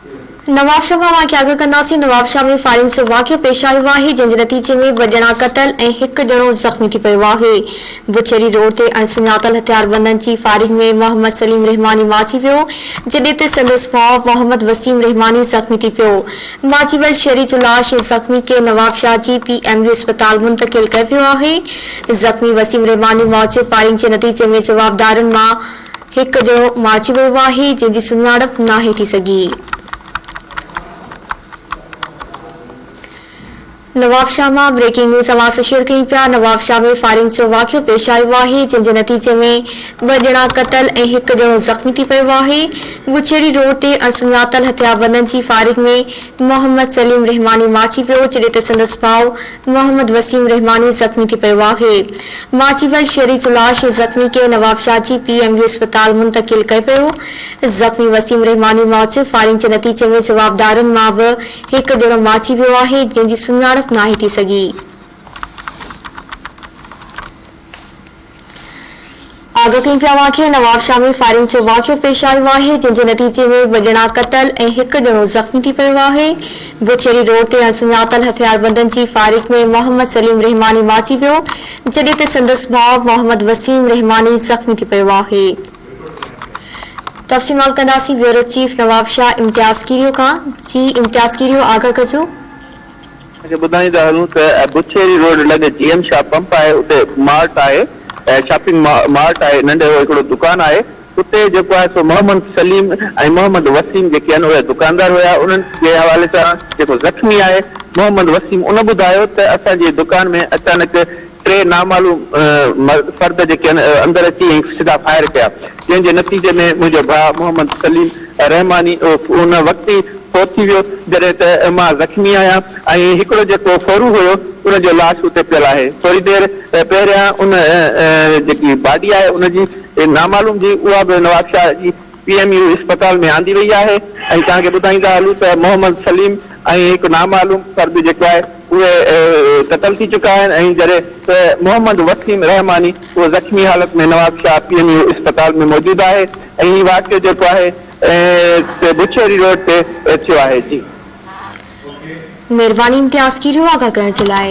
نوابشاهه مان اوهان کي آگاهه ڪنداسين، نوابشاهه ۾ فائرنگ جو واقعو پيش آيو آهي، جنهن جي نتيجي ۾ ٻه ڄڻا قتل ۽ هڪ ڄڻو زخمي ٿي پيو آهي. بڇيري روڊ تي اڻ سڃاتل هٿياربندن جي فائرنگ ۾ محمد سليم رحماني مارجي ويو، جڏهن ته سندس ڀاء محمد وسيم رحماني زخمي ٿي پيو. مارجي ويل شهري جو لاش ۽ زخمي کي نوابشاهه جي پي ايم يو اسپتال منتقل ڪيو ويو آهي. زخمي وسيم رحماني موجب فائرنگ جي نتيجي ۾ جوابدارن مان هڪ ڄڻو مارجي ويو آهي، جنهن جي سڃاڻپ ناهي ٿي سگهي. نوابشاهه مان بريڪنگ نيوز اوهان سان شيئر ڪيون پيا، نوابشاهه ۾ فائرنگ جو واقعو پيش آيو آهي، جنهن جي نتيجي ۾ ٻه ڄڻا قتل ۽ هڪ ڄڻو زخمي ٿي پيو آهي. گچيري روڊ تي اڻسڃاتل هٿياربندن جي فائرنگ ۾ محمد سليم رحماني مارجي ويو، جڏهن ته سندس ڀاء محمد وسيم رحماني زخمي ٿي پيو آهي. مارجي ويل شهري جو لاش ۽ زخمي کي نوابشاهه جي پي ايم يو اسپتال منتقل ڪيو ويو. زخمي وسيم رحماني موجب فائرنگ جي نتيجي ۾ جوابدارن مان به هڪ ڄڻو مارجي ويو آهي، جنهن جي سڃاڻپ ناهي ٿي سگهي. آگاهه ڪيون پيا اوهان کي نوابشاهه ۾ فائرنگ جو واقعو پيش آيو آهي جنهن جي نتيجي ۾ ٻه ڄڻا قتل ۽ هڪ ڄڻو زخمي ٿي پيو آهي بڇيري روڊ تي اڻسڃاتل هٿياربندن جي فائرنگ ۾ محمد سليم رحماني مارجي ويو جڏهن ته سندس ڀاء محمد وسيم رحماني زخمي ٿي پيو آهي تفصيل معلوم ڪنداسين بيورو چيف نوابشاهه امتياز ڪيريو کان جي امتياز ڪيريو آگاهه ڪجو. اوهان کي ٻڌائيندا هلون ته بڇيري روڊ لڳ جي ايم شاهه پمپ آهي اتي مارٽ آهي شاپنگ مارٽ آهي ننڍي هڪڙو دڪان آهي اتي جيڪو آهي سو محمد سليم ۽ محمد وسيم جيڪي آهن اهي دڪاندار هيا انهن جي حوالي سان جيڪو زخمي آهي محمد وسيم ان ٻڌايو ته اسان جي دڪان ۾ اچانڪ ٽي نامعلوم فرد جيڪي آهن اندر اچي ۽ سڌا فائر ڪيا جنهن جي نتيجي ۾ منهنجو ڀاء محمد سليم رحماني ان وقت ئي فوت ٿي ويو جڏهن ته مان زخمي آهيان ۽ هڪڙو جيڪو ڦورو هيو ان جو لاش اتي پيل آهي ٿوري دير پهريان ان جيڪي باڊي آهي ان جي نامعلوم جي اها به نوابشاهه جي پي ايم يو اسپتال ۾ آندي وئي آهي ۽ توهان کي ٻڌائيندا هلون ته محمد سليم ۽ هڪ نامعلوم فرد جيڪو آهي اهي قتل ٿي چڪا آهن ۽ جڏهن ته محمد وسيم رحماني اهو زخمي حالت ۾ نوابشاهه پي ايم يو اسپتال ۾ موجود آهي ۽ هي واقعو جيڪو آهي بڇيري روڊ تي ٿيو آهي جي. مھرباني امتياز کيريو آگاھ ڪرڻ جي لاء.